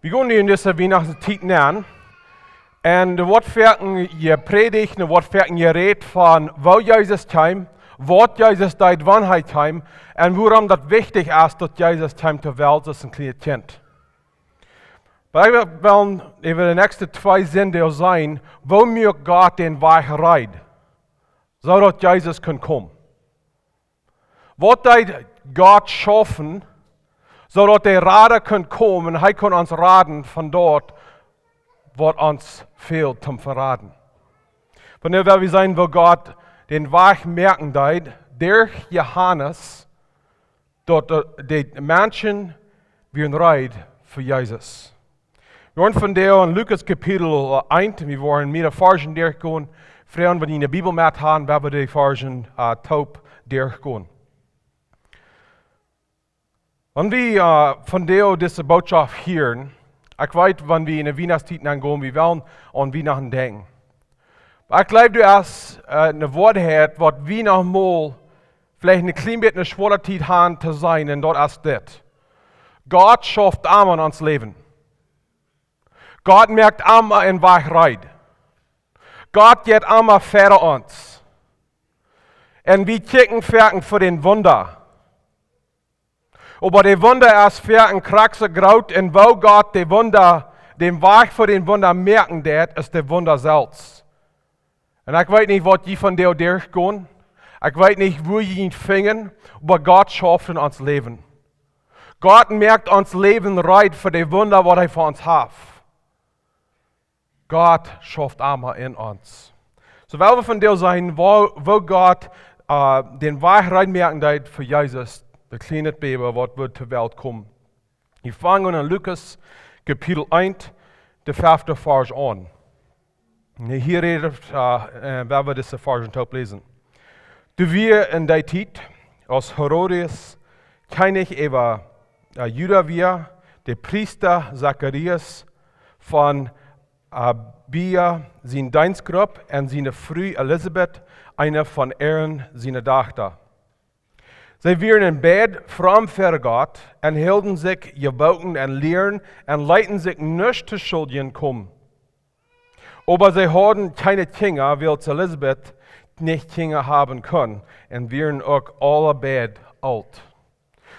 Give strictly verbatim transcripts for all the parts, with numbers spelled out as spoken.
Wie gonen nu en dise Wienachtstiet nenn. Un doa woat foaken jeprädicht, doa woat foaken jerät von woo Jesus kjeem, waut Jesus deed, wan hee kjeem, un wuarom daut wichtich es, daut Jesus kjeem to Welt aus een kjlienet Kjint. Oba wie wellen äwa de näakjste twee Sindach seenen, woo muak Gott dän Wajch reed, soo daut Jesus kunn komen. Waut deed Gott schaufen, soo daut de Rada kunn komen, hee kunn ons raden von daut, waut ons fält toom veraden. Vondoag well wie seenen, woo Gott dän Wajch moaken deed, derch Johanes, daut de, de Menschen wieren reed fa Jesus. Wie woaren vondoag en Lukas Kapitel eent, wie woaren mearere Varzen derchgonen. Froagen, wan jie ne Bibel met haben, woa wie de Varzen, äh, toop derchgonen. Wan wie, äh, vondoag dise Botschaft hieren, ekj weet, wan wie en de Wienachtstiet nenn gonen, wie wellen aun Wienachten denkjen. Oba ekj jleew, doa es, äh, ne Woarheit, waut wie noch mol veleicht een kjlien bät ne schwoare Tiet haben to seenen, un daut es dit: Gott schauft emma en ons Läwen. Gott moakt emma een Wajch reed. Gott jeit emma ver ons. Un wie kjikjen foaken fa dän Wunda. Oba de Wunda es foaken krakjt soo groot, un woo Gott de Wunda, dän Wajch fa dän Wunda moaken deed, es de Wunda selfst. Un ekj weet nich, waut jie vondoag derchgonen. Ekj weet nich, woo jie junt finjen, oba Gott schauft en ons Läwen. Gott moakt ons Läwen reed fa de Wunda, waut hee fa ons haft. Gott schauft emma en ons. Soo well wie vondoag seenen, woo, woo Gott, äh, dän Wajch reed moaken deed fa Jesus, daut kjliene Bäbe, waut wudd to Welt komen. Wie fangen en Lukas Kapitel eent, de fefte Varsch aun. Un hia rät, äh, äh, woa wie dise Varzen toop läsen. Doa wia en dee Tiet, aus Herodes Kjennich äwa, äh, Juda wia, de Priesta Zacharias von Abia siene Deenstgrupp un siene Fru Elisabet, eene von Aaron siene Dajchta. See wieren beid fromm ver Gott un hilden sikj Jeboten un Lieren un leeten sikj nuscht to Schuldjen komen. Oba see hauden kjeene Kjinja, wiels Elisabet nich Kjinja haben kunn, un wieren uk aule beid oolt.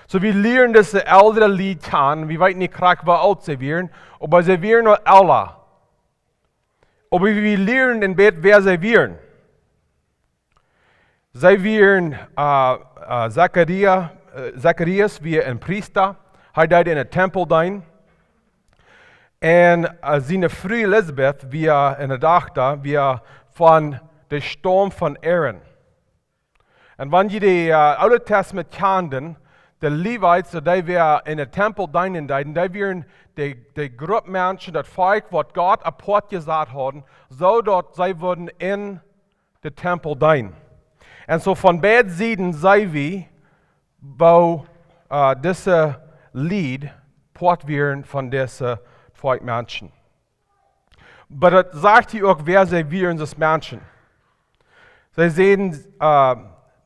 Soo, wie lieren dise eldre Lied kjanen, wie weeten nich krakjt, woo oolt see wieren, oba see wieren aul elra. Oba wie lieren een bät, wäa see wieren. See wieren, äh, äh, Zachariah, äh, Zacharias wia een Priesta, hee deed en dän Tempel deenen. Un, äh, siene Fru Elisabet wia eene Dajchta, wia von dän Staum von Aaron. Un wan jie daut, äh, Oole Tastament kjanden, de Levites, dee wia en dän Tempel deenen deeden, dee wieren de, de Grupp Menschen, daut Volkj, waut Gott apoat jesat haud, soo daut see wudden en dän Tempel deenen. Un soo von beid Sieden seenen wie, woo, äh, dise Lied Poat wieren von dise Volkj Menschen. Oba daut sajcht hia uk, wäa see wieren aus Menschen. See säden, äh,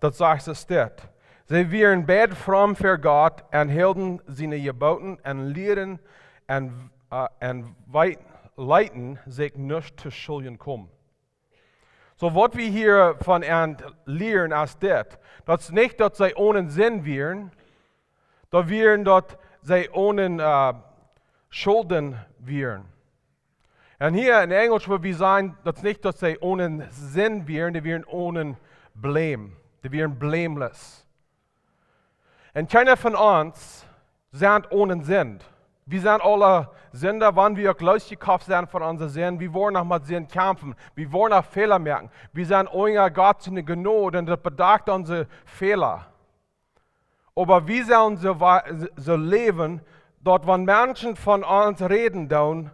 daut sajcht et dit. See wieren beid fromm ver Gott un hilden siene Jeboten un Lieren un, äh, un wee-, leeten sikj nuscht to Schuldjen komen. Soo, waut wie hia von an lieren es dit. Daut es nich, daut see onen Sind wieren, daut wieren, daut see onen, äh, Schulden wieren. Un hia en Enjlisch wudd wie sajen, daut es nich, daut see onen Sind wieren, dee wieren onen blame. Dee wieren blameless. Un kjeena von ons sent onen Sind. Wie sent aule Sinda, wan wie uk loosjekoft sent von onse Sind. Wie woaren noch met Sind kjamfen. Wie woaren noch Fäla moaken. Wie sent unja Gott siene Jnod un daut bedakjt onse Fäla. Oba wie sellen soo wa-, soo läwen, daut wan Menschen von ons räden doonen,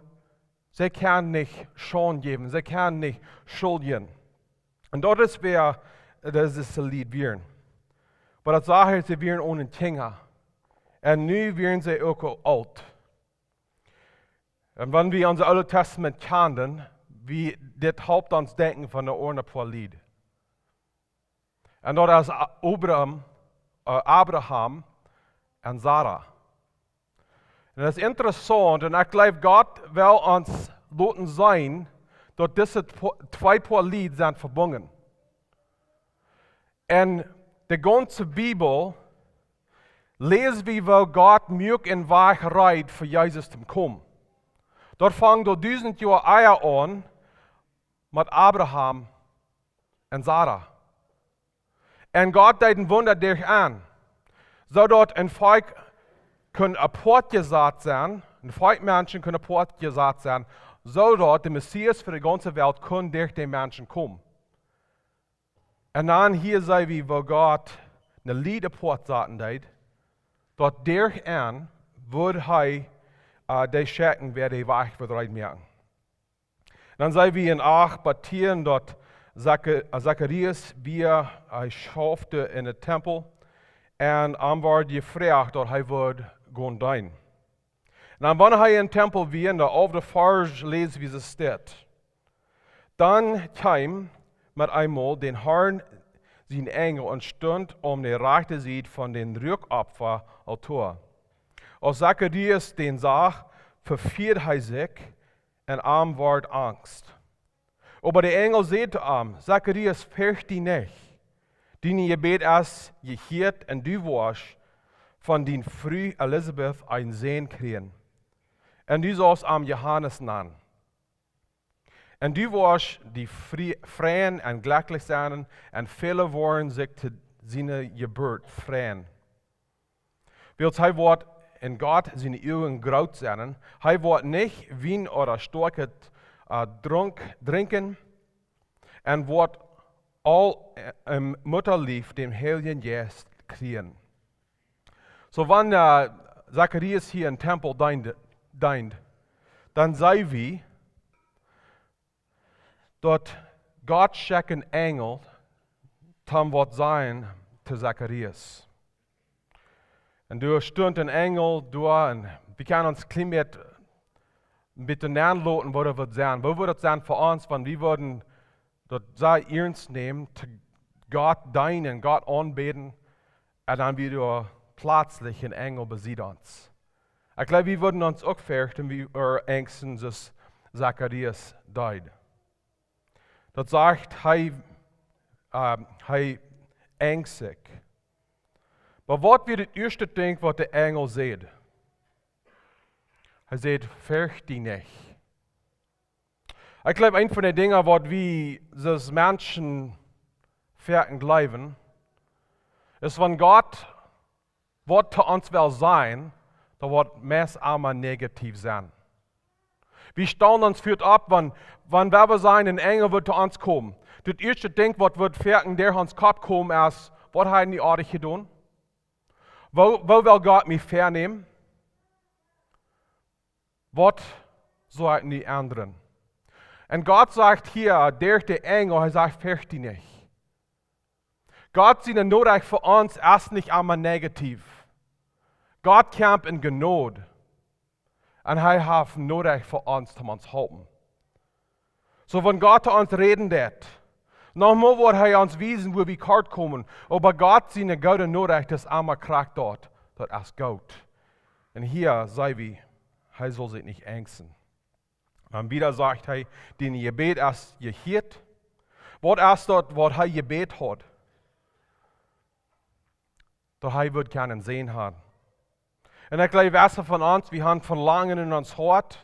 see kjennen nich Schaund jäwen, see kjennen nich Schulden. Un daut es wäa, äh, daut es daut Lied wieren. Oba daut sajcht hia, see wieren onen Kjinja. Un nu wieren see uk aul oolt. Un wan wie ons Oole Tastament kjanden, wie, dit halpt ons denkjen von de aundre poa Lied. Un daut es A-, Abraham, äh, Abraham un Sara. Un daut es interessaunt, un ekj jleew, Gott well ons loten seenen, daut dise tw-, twee Poa Lied sent vebungen. En de gaunze Bibel läs wie, woo Gott muak een Wajch reed fa Jesus to komen. Daut funk doa dusent Joa ea aun met Abraham un Sara. En Gott deed een Wunda derch an, soo daut een Volkj kunn apoat jesat sennen, een Volkj Menschen kunn apoat jesat sennen, soo daut de Messias fa de gaunze Welt kunn derch dee Menschen komen. Un dan hia seenen wie, woo Gott een Lied apoat saten deed, daut derch an wudd hee, äh, dee schekjen, wäa dee Wajch wudd reed moaken. Dan seenen wie en acht bat tieen, daut Zaka-, äh, Zacharias wia, hee schauft en dän Tempel, un am wort jefroacht, daut hee wudd gonen deenen. Un dan, wan hee em Tempel wia, en de alfte Varsch läs wie, soo steit: Dan kjeem met eemol dän Harn sien Enjel un stunt aun de rajchte Sied von dän Ruckopfa-Altoa. Aus Zacharias dän sach, vefieed hee sikj un am wort angst. Oba de Enjel säd to am: Zacharias, fercht die nich. Dien Jebäd es jehieet un du woascht von diene Fru Elisabet eenen Sän kjrieen. Un du saust am Johanes nanen. Un du woascht die frie-, freien un jlekjlich sennen, un väle woaren sikj to siene Jeburt freien. Wiels hee woat en Gott siene Uagen groot sennen, hee woat nich Wien ooda stoakjet, äh, Drunk drinkjen, un woat aul, äh, em Muttalief dän Heiljen Jeist kjrieen. Soo, wan, äh, Zacharias hia em Tempel deend, deend, dan seenen wie, daut Gott schekjt een Enjel, toom waut sajen to Zacharias. Un doa stunt een Enjel doa, un wie kjennen ons kjlien bät, bät nenloten, woo daut woat sennen. Woo woat daut sennen fa ons, wan wie wudden daut soo iernst nämen, to Gott deenen, Gott aunbäden, un dan wia doa pletslich een Enjel besied ons. Ekj jleew, wie wudden ons uk ferchten, wie, ooda angsten, soo aus Zacharias deed. Daut sajcht, hee, äh, hee angst sikj. Oba waut wia daut ieeschte Dinkj, waut de Enjel säd? Hee säd: Fercht die nich. Ekj jleew, eent von de Dinja, waut wie soo aus Menschen foaken jleewen, es, wan Gott waut to ons well sajen, dan woat meist emma negativ sennen. Wie stalen ons foaken opp, wan, wan wie sajen, een Enjel woat to ons komen. Daut ieeschte Dinkj, waut woat foaken derch ons Kopp komen, es: Waut hab ekj nu oajch jedonen? Woo, woo well Gott mie vernämen? Waut saul ekj nu endren? Un Gott sajcht hia derch dän Enjel, hee sajcht: Fercht die nich. Gott siene Norecht fa ons es nich emma negativ. Gott kjemt en Jnod. Un hee haft Norecht fa ons, om ons to halpen. Soo, wan Gott to ons räden deit, noch mol woat hee ons wiesen, wua wie kort komen, oba Gott siene goode Norecht es emma krakjt daut, daut es goot. Un hia seenen wie, hee saul sikj nich angsten. Dan wieda sajcht hee: Dien Jebäd es jehieet. Waut es daut, waut hee jebät haud? Daut hee wudd kjennen een Sän haben. Un ekj jleew, wäa von ons, wie haben Velangen en ons Hoat.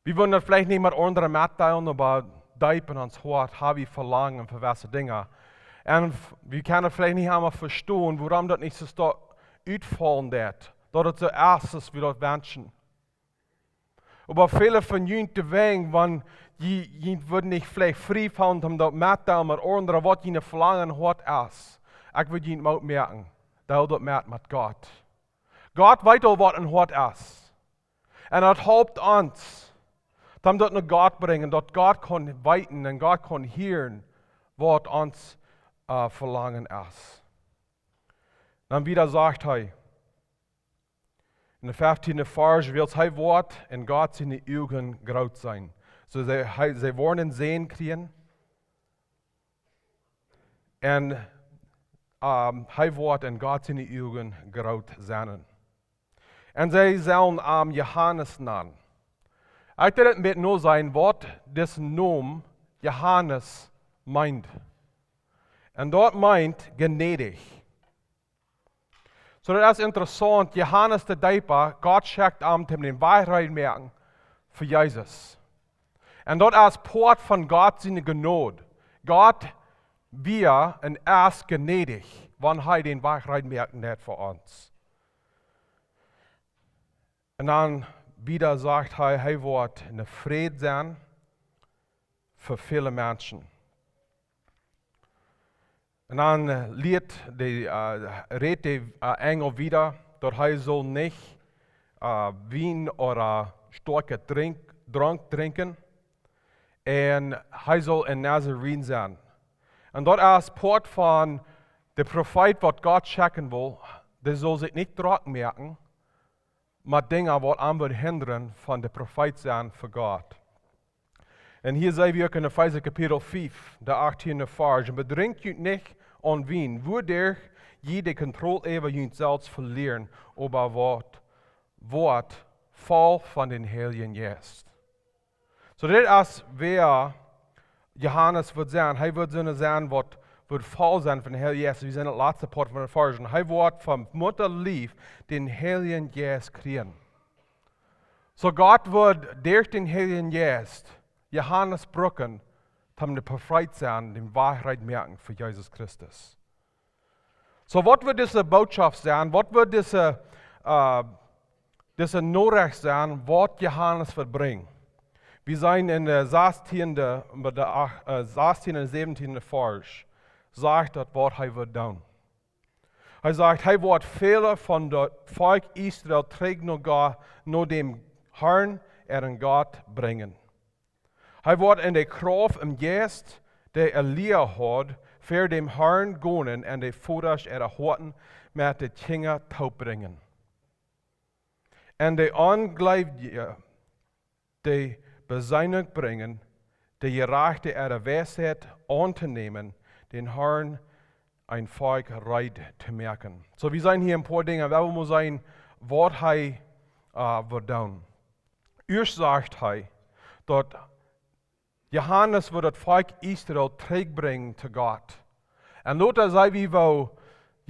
Wie wudden daut veleicht nich met aundre metdeelen, oba deep en ons Hoat hab wie Velangen fa jewesse Dinja. Un f-, wie kjennen veleicht nich emma vestonen, wuarom daut nich soo sto-, utfaulen deit, daut et soo es, aus wie daut wenschen. Oba väle von junt, dee wenjen, wan jie, jie wudden nich veleicht frie feelen, om daut mettodeelen met aundre, waut june Velangen em Hoat es. Ekj well junt Moot moaken, deel daut met, met Gott. Gott weet aul, waut em Hoat es. Un daut halpt ons, om daut no Gott brinjen, daut Gott kaun weeten un Gott kaun hieren, waut ons, äh, Velangen es. Dan wieda sajcht hee, en dän feftienden Varsch: Wiels hee woat en Gott siene Uagen groot sennen. Soo see, hee, see woaren een Sän kjrieen. Un, ähm, hee woat en Gott siene Uagen groot sennen. Un see sellen am Johanes nanen. Ekj deed daut met noseenen, waut dis Nomen Johanes meent. Un daut meent gnädich. Soo, daut es interessaunt. Johanes de Deepa, Gott schekjt am, om dän Wajch reed to moaken fa Jesus. Un daut es Poat von Gott siene Jnod. Gott wia un es gnädich, wan hee dän Wajch reed moaken deit fa ons. Un dan wieda sajcht hee, hee woat een Fräd sennen fa väle Menschen. Un dan, äh, lieet de, äh, rät de, äh, Enjel wieda, daut hee saul nich, äh, Wien ooda stoakje Drink, Drank drinkjen. Un hee saul een Nazareen sennen. Un daut es Poat von de Profeet, waut Gott schekjen well, dee saul sikj nich drock moaken met Dinja, waut am woat hindren von de Profeet sennen fa Gott. Un hia seenen wie uk en Efeesa Kapitel fief, de achttiende Varsch: "Un bedrinkjt junt nich aun Wien, wuaderch jie de Kontroll äwa junt selfst velieren, oba woat, woat voll von dän Heiljen Jeist." Soo, dit es wäa Johanes woat sennen. Hee woat soon sennen, waut woat voll sennen von dän Heiljen Jeist. Wie seenen daut latste Poat von de Varsch. Hee woat von Mutta Lief dän Heiljen Jeist kjrieen. Soo Gott woat derch dän Heiljen Jeist Johanes brucken, om de Profeet sennen, dän Wajch reed moaken fa Jesus Christus. Soo, waut woat dise Bootschoft sennen? Waut woat dise, äh, dise Norecht sennen, waut Johanes woat brinjen? Wie seenen en de sastieende, bie de ach-, äh, sastieende un säwentieende Varsch, sajcht daut, waut hee woat doonen. Hee sajcht, hee woat väle von daut Volkj Israel trigj no Go-, no däm Harn, äaren Gott, brinjen. Hee woat en de Krauft un Jeist, dee Elia haud, ver däm Harn gonen un de Vodasch äare Hoaten met de Kjinja toop brinjen. Un de Onjleewje de Besennunk brinjen, de Jerajchte äare Weisheit auntonämen, dän Harn een Volkj reed to moaken. Soo, wie seenen hia een poa Dinja, wua wie motten seenen, waut hee, äh, woat doonen. Ieescht sajcht hee, daut Johanes woat daut Volkj Israel trigjbrinjen to Gott. Un lot ons seenen, woo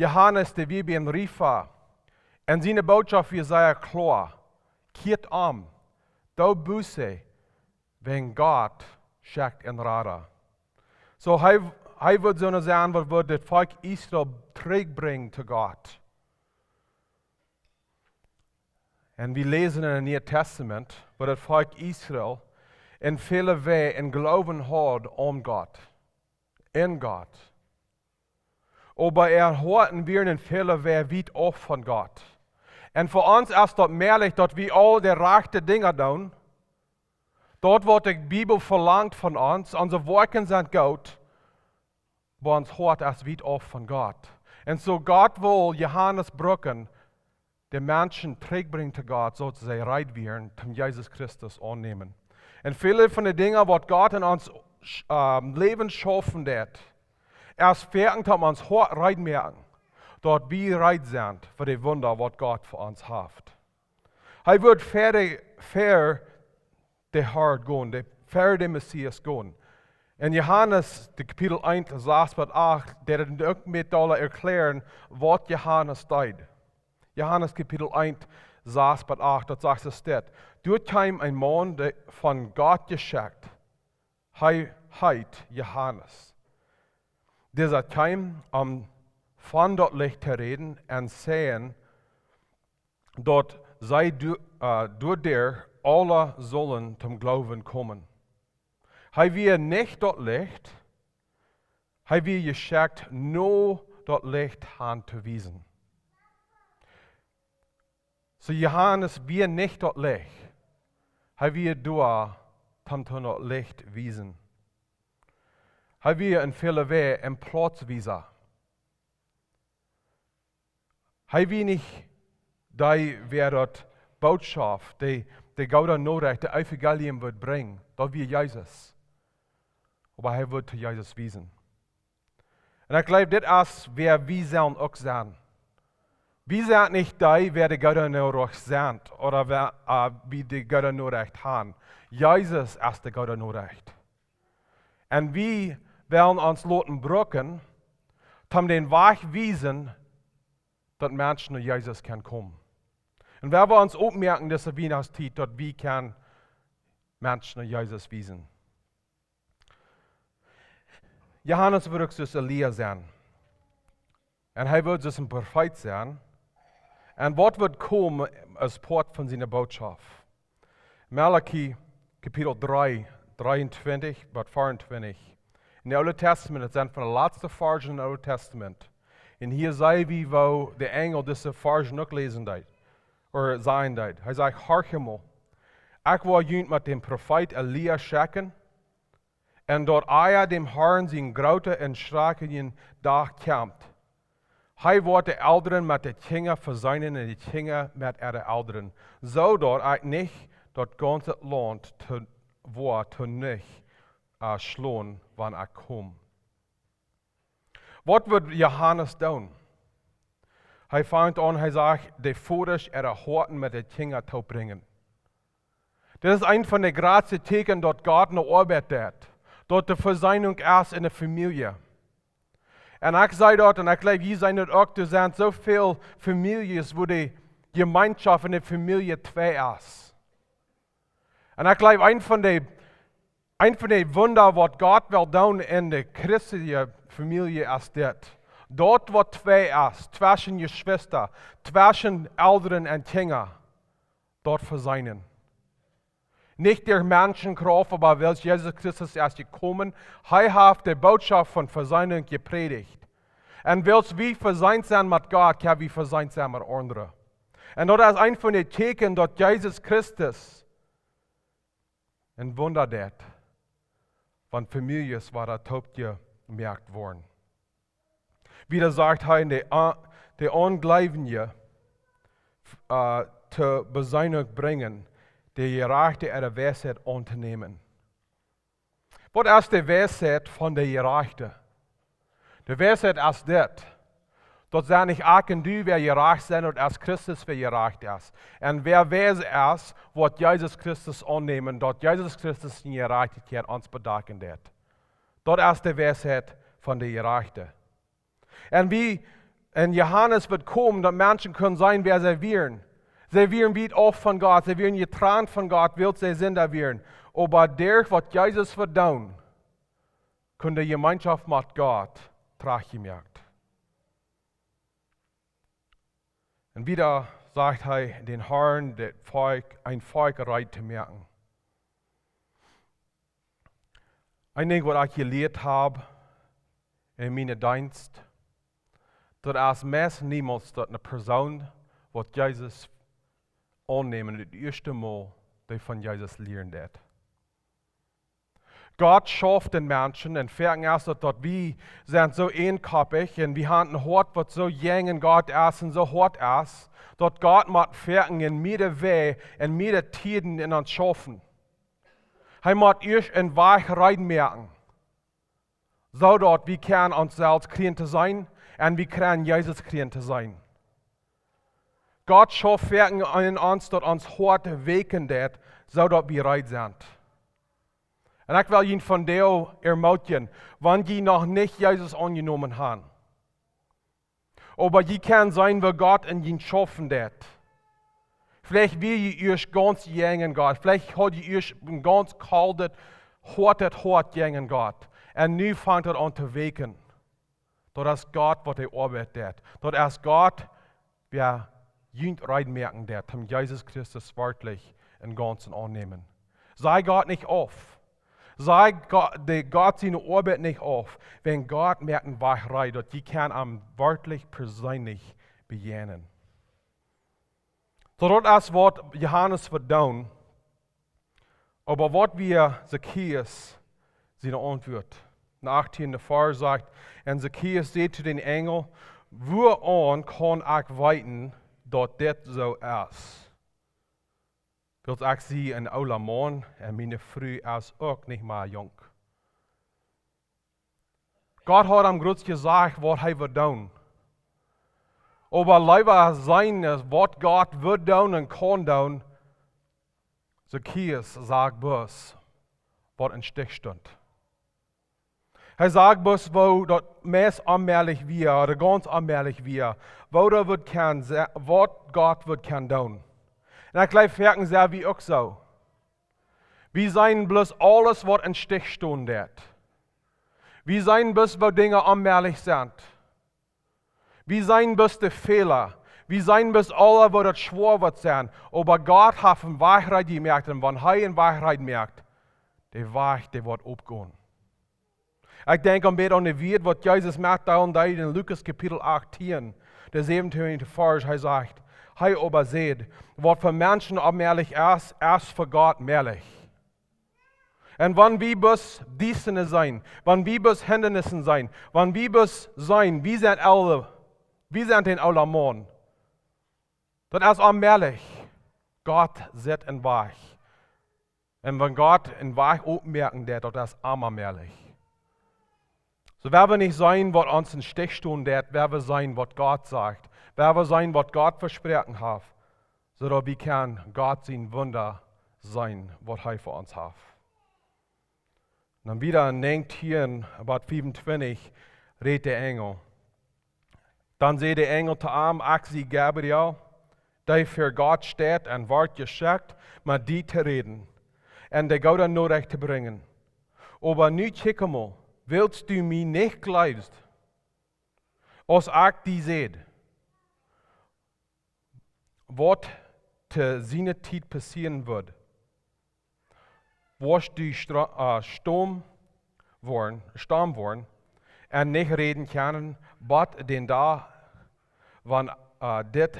Johanes de Wiebien riefa. Un siene Bootschoft wia sea kloa. Kjieet om. Doot Buße, wäajen Gott schekjt een Rada. Soo, hee, hee woat soon sennen, waut woat daut Volkj Israel trigjbrinjen to Gott. Un wie läsen en daut Niee Tastament, woo daut Volkj Israel en väle Wäaj een Gloowen haud aun Gott. En Gott. Oba äare Hoaten wieren en väle Wäaj wiet auf von Gott. Un fa ons es daut mäajlich, daut wie aul de rajchte Dinja doonen, daut, waut de Bibel velangt von ons, onse Woakjen sent goot, oba ons Hoat es wiet auf von Gott. Un soo Gott well Johanes brucken, de Menschen trigjbrinjen to Gott, soo daut see reed wieren, om Jesus Christus aunnämen. Un väle von de Dinja, waut Gott en ons, ähm, Läwen schaufen deit, es werkjlich, om ons Hoat reed moaken, daut wie reed sent fa de Wunda, waut Gott fa ons haft. Hee woat ver de, ver de Harn gonen, de, ver dän Messias gonen. En Johanes, de Kapitel eent, sas bat acht, deit et uk met dolla erkjlären, waut Johanes deed. Johanes Kapitel eent, sas bat acht, daut sajcht soo dit: "Doa kjeem een Maun, dee von Gott jeschekjt, hee heet Johanes. Disa kjeem om von daut Licht to räden un sajen, daut see doa-, äh, doaderch aule sullen toom Gloowen komen. Hee wia nich daut Licht, hee wia jeschekjt, no daut Licht han to wiesen." Soo Johanes wia nich daut Licht, hee wia doa, om to daut Licht wiesen. Hee wia en väle Wäaj een Plautswiesa. Hee wia nich dee, wäa daut Bootschoft, de, de goode Norecht, de Evangelium wudd brinjen. Daut wia Jesus. Oba hee wudd to Jesus wiesen. Un ekj jleew, dit es wäa wie sellen uk sennen. Wie sent nich dee, wäa de goode Norecht sent, ooda wäa, äh, wie de goode Norecht han. Jesus es de goode Norecht. Un wie wellen ons loten brucken, om dän Wajch wiesen, daut Menschen no Jesus kjennen komen. Un wie wellen ons oppmoaken dise Wienachtstiet, daut wie kjennen Menschen no Jesus wiesen. Johanes wudd uk soo aus Elia sennen. Un hee wudd soo aus een Profeet sennen. Un waut wudd komen aus Poat von siene Bootschoft? Malachi Kapitel dree, dree un twintich bat vea un twintich. Em Oolen Tastament, daut sent von de latste Varzen em Oolen Tastament. Un hia seenen wie, woo de Enjel dise Varzen uk läsen deed, ooda sajen deed. Hee sajcht: "Horch mol, ekj woa junt met dän Profeet Elia schekjen, un daut ea däm Harn sien grooten un schrakjlichen Dach kjemt, hee woat de Elren met de Kjinja veseenen un de Kjinja met äare Elren, soo daut ekj nich daut gaunze Launt to, woa to nich, äh, schlonen, wan ekj kom." Waut wudd Johanes doonen? Hee fangt aun, hee sajcht, de Vodasch äare Hoaten met de Kjinja to brinjen. Dit es eent von de jratste Tieekjen, daut Gott ne Oabeit deit, daut de Veseenunk es en de Famielje. Un ekj saj daut, un ekj jleew, jie seenen daut uk, doa sent soo väl Famieljes, wua de Jemeenschoft en de Famielje twei es. Un ekj jleew, eent von de, eent von de Wunda, waut Gott well doonen en de christelje Famielje, es dit: daut, waut twei es, tweschen Jeschwista, tweschen Elren un Kjinja, daut veseenen. Nich derch Menschenkrauft, oba wiels Jesus Christus es jekomen, hee haft de Bootschoft von Veseenunk jeprädicht. Un wiels wie veseent sent met Gott, kjenn wie veseent sennen met aundre. Un daut es eent von de Tieekjen, daut Jesus Christus een Wunda deit, wan Famieljes woaren toopjemoakt woaren. Wieda sajcht hee, de, A-, de Onjleewje, äh, to Besennunk brinjen, de Jerajchte äare Weisheit auntonämen. Waut es de Weisheit von de Jerajchte? De Weisheit es dit: daut sent nich ekj un du, wäa jerajcht sent, daut es Christus, wäa jerajcht es. Un wäa weis es, woat Jesus Christus aunnämen, daut Jesus Christus siene Jerajchtichkjeit ons bedakjen deit. Daut es de Weisheit von de Jerajchte. Un wie, un Johanes wudd komen, daut Menschen kunnen seenen, wäa see wieren. See wieren wiet auf von Gott, see wieren jetrant von Gott, wiels see Sinda wieren. Oba derch waut Jesus wudd doonen, kunn de Jemeenschoft met Gott trajchtjemoakt. Un wieda sajcht hee, dän Harn, daut Volkj, een Volkj reed to moaken. Een Dinkj, waut ekj jelieet hab en mienen Deenst, daut es meist niemols daut eene Persoon, waut Jesus aunnämen, daut ieeschte Mol, dee von Jesus lieren deit. Gott schauft en Menschen, un foaken es daut, daut wie sent soo eenkoppich un wie haben een Hoat, waut soo jäajen Gott es un soo hoat es, daut Gott mott foaken en miere Wäaj, en miere Tieden en ons schaufen. Hee mott ieescht een Wajch reed moaken, soo daut wie kjennen ons selfst kjrieen to seenen un wie kjennen Jesus kjrieen to seenen. Gott schauft foaken en ons, daut ons Hoat weekjen deit, soo daut wie reed sent. Un ekj well junt vondoag ermootjen, wan jie noch nich Jesus aunjenomen haben, oba jie kjennen seenen, woo Gott en junt schaufen deit. Veleicht wia jie ieescht gaunz jäajen Gott. Veleicht haud jie ieescht een gaunz koldet, hoatet Hoat jäajen Gott. Un nu fangt daut aun to weekjen. Daut es Gott, waut de Oabeit deit. Daut es Gott, wäa junt reed moaken deit, om Jesus Christus werkjlich em Gaunzen aunnämen. Saj Gott nich auf. Saj Gott, de Gott siene Oabeit nich auf. Wan Gott moakt een Wajch reed, daut jie kjennen am werkjlich perseenlich bejäajnen. Soo daut es, waut Johanes wudd doonen. Oba waut wia Zachäus siene Auntwuat? Em achttienden Varsch sajcht: "Un Zachäus säd to dän Enjel: Wuarom kaun ekj weeten, daut dit soo es? Wiels ekj sie een oola Maun un miene Fru es uk nich mea junk." Gott haud am jrod jesajcht, waut hee wudd doonen. Oba leewa seenen es, waut Gott wudd doonen un kaun doonen, Zachäus sach bloos, waut em Stich stunt. Hee sach bloos, woo daut meist onmäajlich wia, ooda gaunz onmäajlich wia, woo daut wudd kjennen se-, waut Gott wudd kjennen doonen. Un ekj jleew, foaken sent wie uk soo. Wie seenen bloos aules, waut em Stich stonen deit. Wie seenen bloos, woo Dinja onmäajlich sent. Wie seenen bloos de Fäla. Wie seenen bloos aules, woo daut schwoa woat sennen. Oba Gott haft eenen Wajch reed jemoakt. Un wan hee eenen Wajch reed moakt, de Wajch, dee woat opgonen. Ekj denkj aun bät aun de Wieed, waut Jesus met doonen deed en Lukas Kapitel achtieen, de säwentieende Varsch. Hee sajcht, hee oba säd: Waut fa Menschen onmäajlich es, es fa Gott mäajlich. Un wan wie bloos Diestanis seenen, wan wie bloos Hindanisse seenen, wan wie bloos seenen, wie sent aule, wie sent een oola Maun. Daut es onmäajlich. Gott sitt eenen Wajch. Un wan Gott eenen Wajch opmoaken deit, daut es onmäajlich. Soo, wie woaren nich seenen, waut ons em Stich stonen deit, wie woaren seenen, waut Gott sajcht. Wie woaren seenen, waut Gott vesproaken haft, soo daut wie kjennen Gott sien Wunda seenen, waut hee fa ons haft. Dan wieda en näajentieen bat fiefuntwintich rät de Enjel. Dan säd de Enjel to am: Ekj sie Gabriel, dee ver Gott steit un woat jeschekjt, met die to räden un de goode Norecht to brinjen. Oba nu kjikj mol, wiels du mie nich jleefst, aus ekj die säd, waut to siene Tiet passieren wudd, woascht du stra-, äh, stomm woaren, stomm woaren un nich räden kjennen, bat dän Dach, wan, äh, dit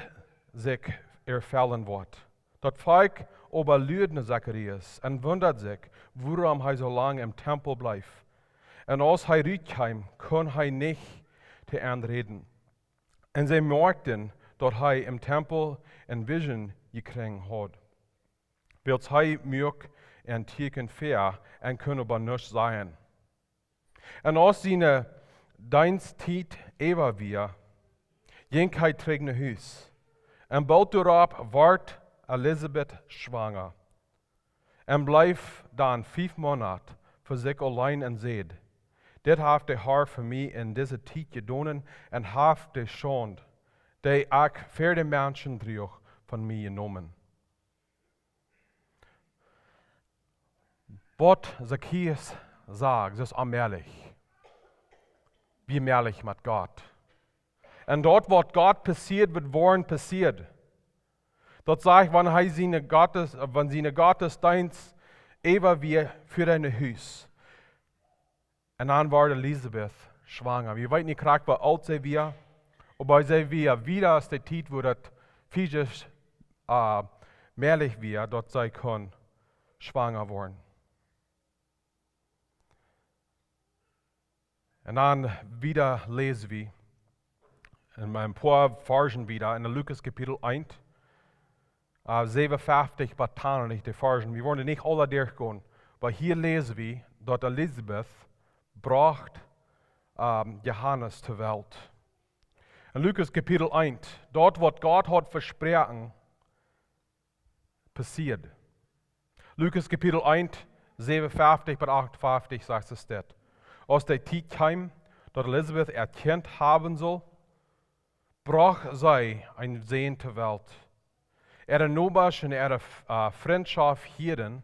sikj erfellen woat. Daut Volkj oba luad no Zacharias un wundat sikj, wuarom hee soo lang em Tempel bleef. Un aus hee rutkjeem, kunn hee nich to an räden. Un see moakjten, daut hee em Tempel eene Vision jekjräajen haud, wiels hee muak een Tieekjen väa un kunn oba nuscht sajen. Un aus siene Deensttiet äwa wia, jinkj hee trigj no Hus. Un boolt doaropp wort Elisabet schwanga un bleef dan fief Moonat fa sikj auleen un säd: Dit haft de Har fa mie en dise Tiet jedonen un haft de Schaund, dee ekj ver de Menschen droag, von mie jenomen. Waut Zachäus sach, es onmäajlich. Wie mäajlich met Gott. Un daut, waut Gott passieet, woat woaren passieet. Daut sajcht, wan hee siene Gottes, äh, wan siene Gottesdeenst äwa wia, fua hee no Hus. Un dan wort Elisabet schwanga. Wie weeten nich krakjt, woo oolt see wia, oba see wia wieda aus de Tiet, wua daut physisch, äh, mäajlich wia, daut see kunn schwanga woaren. Un dan wieda läs wie en een poa Varschen wieda en Lukas Kapitel eent, äh, säwenunfeftich bat tachentich, de Varschen. Wie woaren nich aule derchgonen, oba hia läs wie, daut Elisabet brocht, ähm, Johanes to Welt. En Lukas Kapitel eent, daut, waut Gott haud vesproaken, passieet. Lukas Kapitel eent, säwenunfeftich bat achtunfeftich sajcht et dit: Aus de Tiet kjeem, daut Elisabet äa Kjint haben sull, brocht see eenen Sän to Welt. Äare Nobasch un äare, äh, Frintschoft hieeden,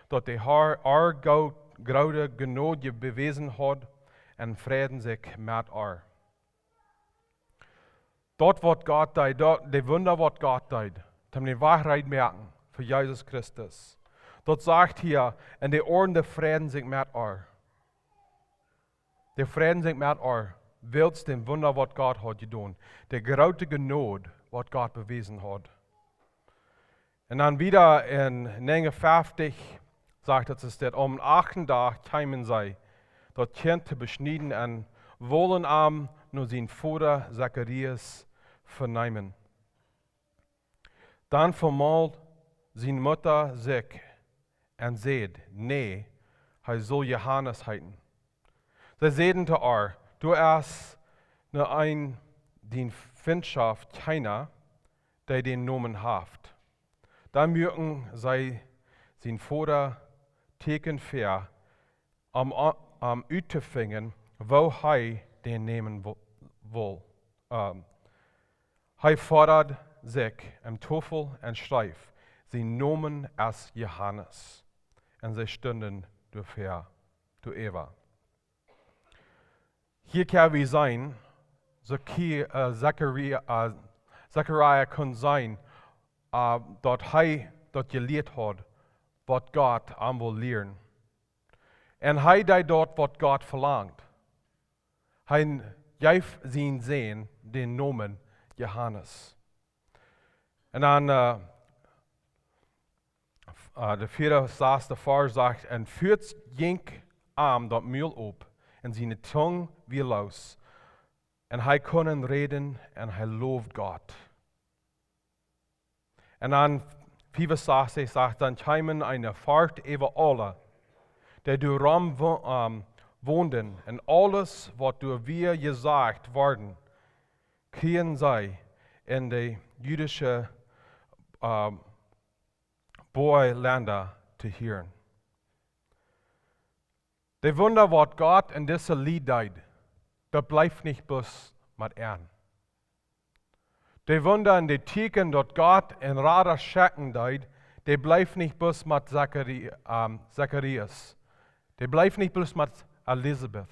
daut de Har äa gro-, groote Jnod bewäsen haud, un freiden sikj met äa. Daut, waut Gott deed, daut, de Wunda, waut Gott deed, toom dän Wajch reed moaken fa Jesus Christus. Daut sajcht hia, un de Oaden, dee freiden sikj met äa. Dee freiden sikj met äa, wiels dän Wunda, waut Gott haud jedonen. De groote Jnod, waut Gott bewäsen haud. Un dan wieda en näajenunfeftich sajcht et, es dit: Aum achten Dach kjeemen see, daut Kjint to beschnieden, un wullen am no sien Voda Zacharias veneemen. Dan vemold siene Mutta sikj un säd: Nä, hee sull Johanes heeten. See säden to äa: Doa es nu een, siene Findschoft kjeena, dee dän Nomen haft. Dan muaken see sien Voda Tieekjen väa, om, om uttofinjen, woo hee dän nämen wo-, wull. Ähm, hee fodat sikj em Tofel un schreef: "Sien Nomen es Johanes." Un see stunden doafäa, doaräwa. Hia kjenn wie seenen, Zachari-, äh, Zacharia, äh, Zacharia kunn seenen, äh, daut hee daut jelieet haud, waut Gott am wull lieren. Un hee deed daut, waut Gott velangt. Hee jeef sienen Sän dän Nomen Johanes. Un dan, äh, f-, äh, de vieede, sasde Varsch sajcht: "Un fuaz jinkj am daut Mul op, un siene Tung wia loos. Un hee kunn räden, un hee lowd Gott." Un dan fiefunsastich sajcht: "Dan kjeem eene Forcht äwa aule, dee doa rom wo-, ähm, wonden, un aules, waut doa wia jesajcht worden, kjrieejen see en de jüdische, ähm, Boajelenda to hieren." De Wunda, waut Gott en dise Lied deed, daut bleef nich bloos met an. De Wunda un de Tieekjen, daut Gott en Rada schekjen deed, dee bleef nich bloos met Zachari-, ähm, Zacharias. Dee bleef nich bloos met Elisabeth.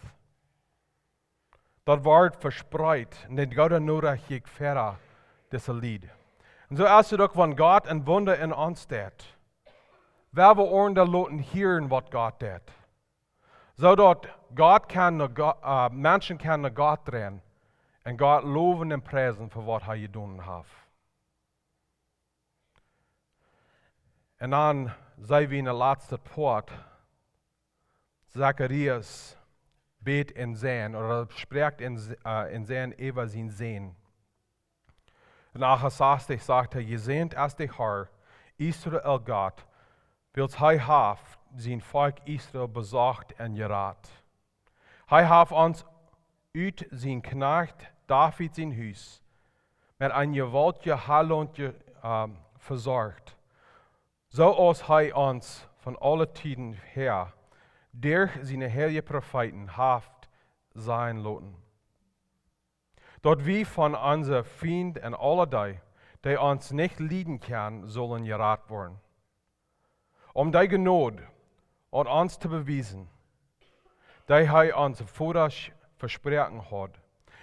Daut wort vespreet, un de goode Norecht jinkj wieda, dise Lied. Un soo es et uk, wan Gott een Wunda en ons deit, woa wie ons dan loten hieren, waut Gott deit. Soo daut Gott kaun no Go-, äh, Menschen kjennen no Gott dreien un Gott lowen un priesen fa waut hee jedonen haft. Un dan seenen wie en de latste Poat, Zacharias bät en Sän, ooda sprakjt en S-, äh, en Sän äwa sienen Sän. En achtensastich sajcht hee: "Jesäajent es de Herr, Israel Gott, wiels hee haft sien Volkj Israel besocht un jerat. Hee haft ons ut sien Kjnajcht David sien Hus met eene jewaultje Heilunk, ähm, vesorcht, soo aus hee ons von aule Tieden häa derch siene heilje Profeeten haft sajen loten, daut wie von onse Fiend un aule dee, dee ons nich lieden kjennen, sullen jerat woaren. Om dee Jnod aun ons to bewiesen, dee hee onse Vodasch vesproaken haud,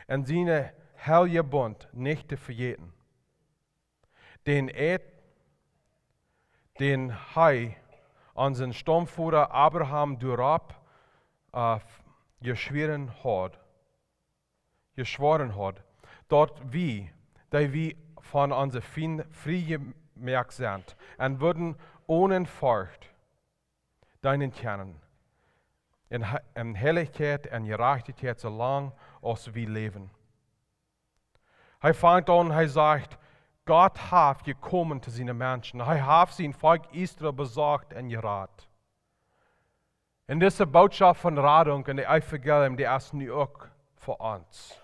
un sienen heiljen Bunt nich to vejäten, dän Eed, dän hee onsen Staumvoda Abraham doaropp, äh, jeschwoaren haud, jeschwoaren haud, daut wie, dee wie von onse Fiend frie jemoakt sent, un wudden onen Forcht deenen kjennen, en He-, en Heilichkjeit un Jerajchtichkjeit, soo lang aus wie läwen." Hee fangt aun, hee sajcht: Gott haft jekomen to siene Menschen. Hee haft sien Volkj Israel besocht un jerat. Un dise Botschaft von Radunk un de Evangelium, dee es nu uk fa ons.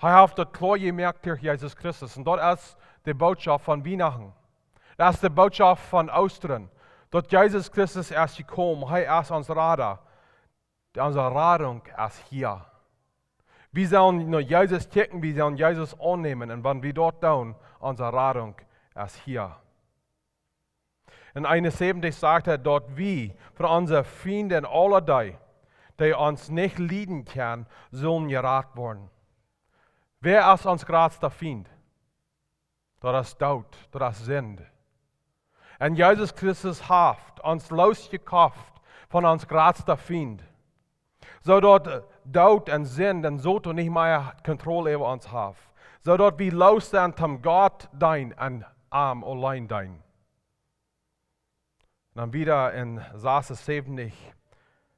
Hee haft daut kloa jemoakt derch Jesus Christus. Un daut es de Botschaft von Wienachten. Daut es de Botschaft von Oostren. Daut Jesus Christus es jekomen. Hee es ons Rada. Onse Radunk es hia. Wie sellen no Jesus kjikjen, wie sellen Jesus aunnämen. Un wan wie daut doonen, onse Radunk es hia. En eenensäwentich sajcht hee, daut wie von onse Fiend un aule dee, dee ons nich lieden kjennen, sullen jerat woaren. Wäa es ons jratsta Fiend? Daut es Doot, daut es Sind. Un Jesus Christus haft ons losjekoft von ons jratsta Fiend, soo daut, äh, Doot un Sind un Soton nich mea Kontroll äwa ons haft, soo daut wie los sent toom Gott deenen un am auleen deenen. Un dan wieda en sasunsebentich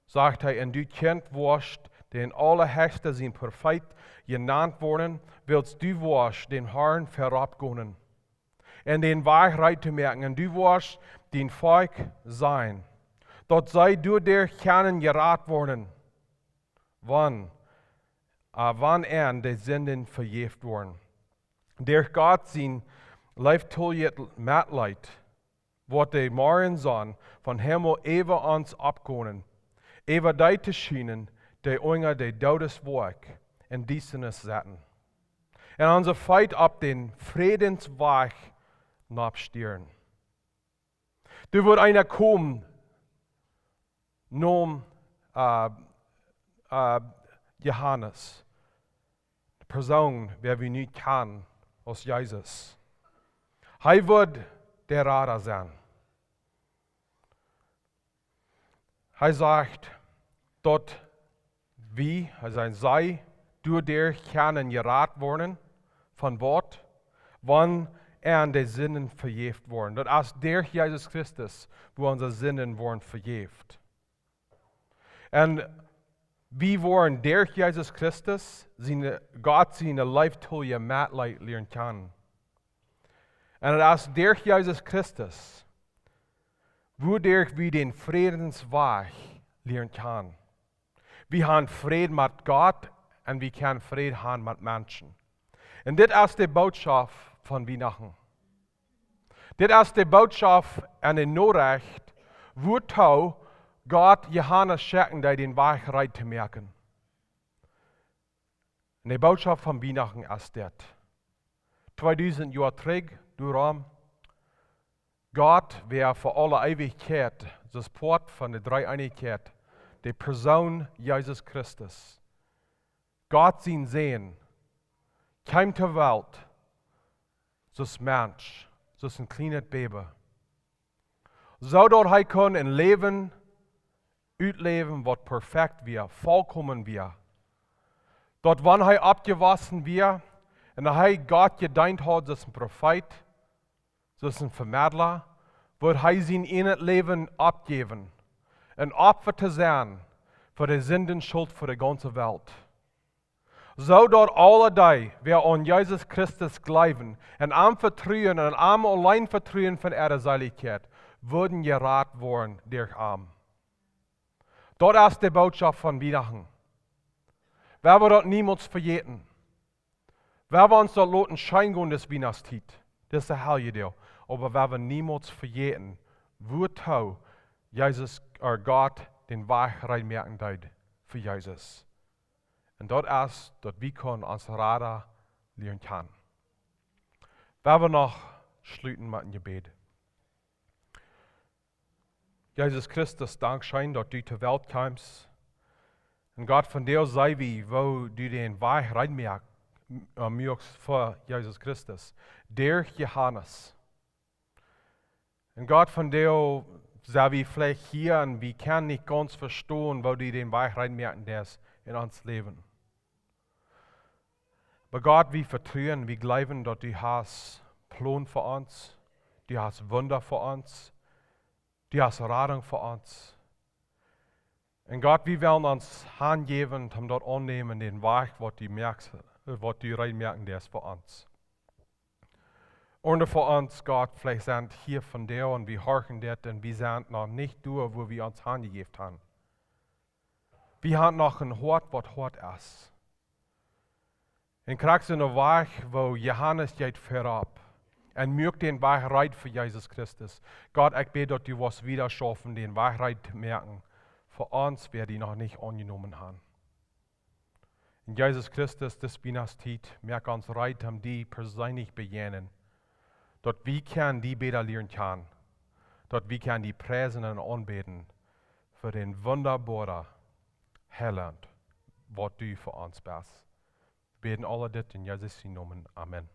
sajcht hee: "Un du, Kjint, woascht dän Aulahechsten sien Profeet jenant woaren, wiels du woascht dän Harn verut gonen un dän Wajch reed to moaken. Un du woascht dien Volkj sajen, daut see doaderch kjennen jerat woaren, wan Wan an de Sinden vejäft woaren. Derch Gott sien leeftoljet Metleet woat de Morjensonn vom Himmel äwa ons oppgonen, äwa dee to schienen, dee unja de Doodeswolkj en Diestanis sitten, un onse Feet opp dän Frädenswajch nopp stieren. Doa woat eena komen, Nomen, äh, äh, Johanes. De Persoon, wäa wie nu kjanen aus Jesus. Hee woat de Rada sennen. Hee sajcht, daut wie, hee sajcht, see, doaderch kjennen jerat woaren. Von waut? Wan an de Sinden vejäft woaren. Daut es derch Jesus Christus, wua onse Sinden woaren vejäft. Un wie woaren derch Jesus Christus, siene, Gott siene leeftolje Metleet lieren kjanen. Un daut es derch Jesus Christus, wuaderch wie dän Frädenswajch lieren kjanen. Wie haben Fräd met Gott un wie kjennen Fräd haben met Menschen. Un dit es de Botschaft von Wienachten. Dit es de Botschaft un de Norecht, wuatoo Gott Johanes schekjen deed, dän Wajch reed to moaken. Un de Botschaft von Wienachten es dit. Tweedusent Joa trigj, doaromm, Gott wia fa aule Eewichkjeit, aus Poat von de Dreeeenichkjeit, de Persoon Jesus Christus, Gott sien Sän, kjeem to Welt, aus Mensch, aus een kjlienet Baby. Soo daut hee kunn een Läwen utläwen, waut perfekt wia, volkomen wia. Daut wan hee oppjewossen wia un hee Gott jedeent haud aus een Profeet, aus een Vemedla, wudd hee sien ieejnet Läwen oppjäwen, een Opfa to sennen fa de Sindenschult fa de gaunze Welt. Soo daut aule dee, wäa aun Jesus Christus jleewen un am vetruen un am auleen vetruen von äare Seelichkjeit, wudden jerat woaren derch am. Daut es de Botschaft von Wienachten. Wie woaren daut niemols vejäten. Wie woaren ons daut loten scheen gonen, dise Wienachtstiet, dise Heljedoag. Oba wie woaren niemols vejäten, wuatoo Jesus, ooda Gott, dän Wajch reed moaken deed fa Jesus. Un daut es, daut wie kjennen onsen Rada lieren kjanen. Wie woaren noch schluten met een Jebäd. Jesus Christus, dankscheen, daut du to Welt kjeemst. Un Gott, vondoag seenen wie, woo du dän Wajch reed moak-, äh, muakst fa Jesus Christus. Derch Johanes. Un Gott, vondoag sent wie veleicht hia un wie kjennen nich gaunz vestonen, woo du dän Wajch reed moaken deist en ons Läwen. Oba Gott, wie vetruen, wie jleewen, daut du hast Plon fa ons, du hast Wunda fa ons, du hast Radunk fa ons. Un Gott, wie wellen ons hanjäwen, om daut aunnämen, dän Wajch, waut du moakst, äh, waut du reed moaken deist fa ons. Un fa ons, Gott, veleicht sent hia vondoag un wie horchen dit un wie sent noch nich doa, wua wie ons hanjejäft haben. Wie haben noch een Hoat, waut hoat es. Un krakjt soo een Wajch, woo Johanes jeit verut un moakt dän Wajch reed fa Jesus Christus. Gott, ekj bäd, daut du woascht wieda schaufen, dän Wajch reed to moaken fa ons, wäa die noch nich aunjenomen haben. Un Jesus Christus, dise Wienachtstiet, moak ons reed, om die perseenlich bejäajnen. Daut wie kjennen die bäta lieren kjanen. Daut wie kjennen die priesen un aunbäden fa dän wundaboaren Heilaunt, waut du fa ons best. Wie bäden aul dit en Jesus sienen Nomen. Amen.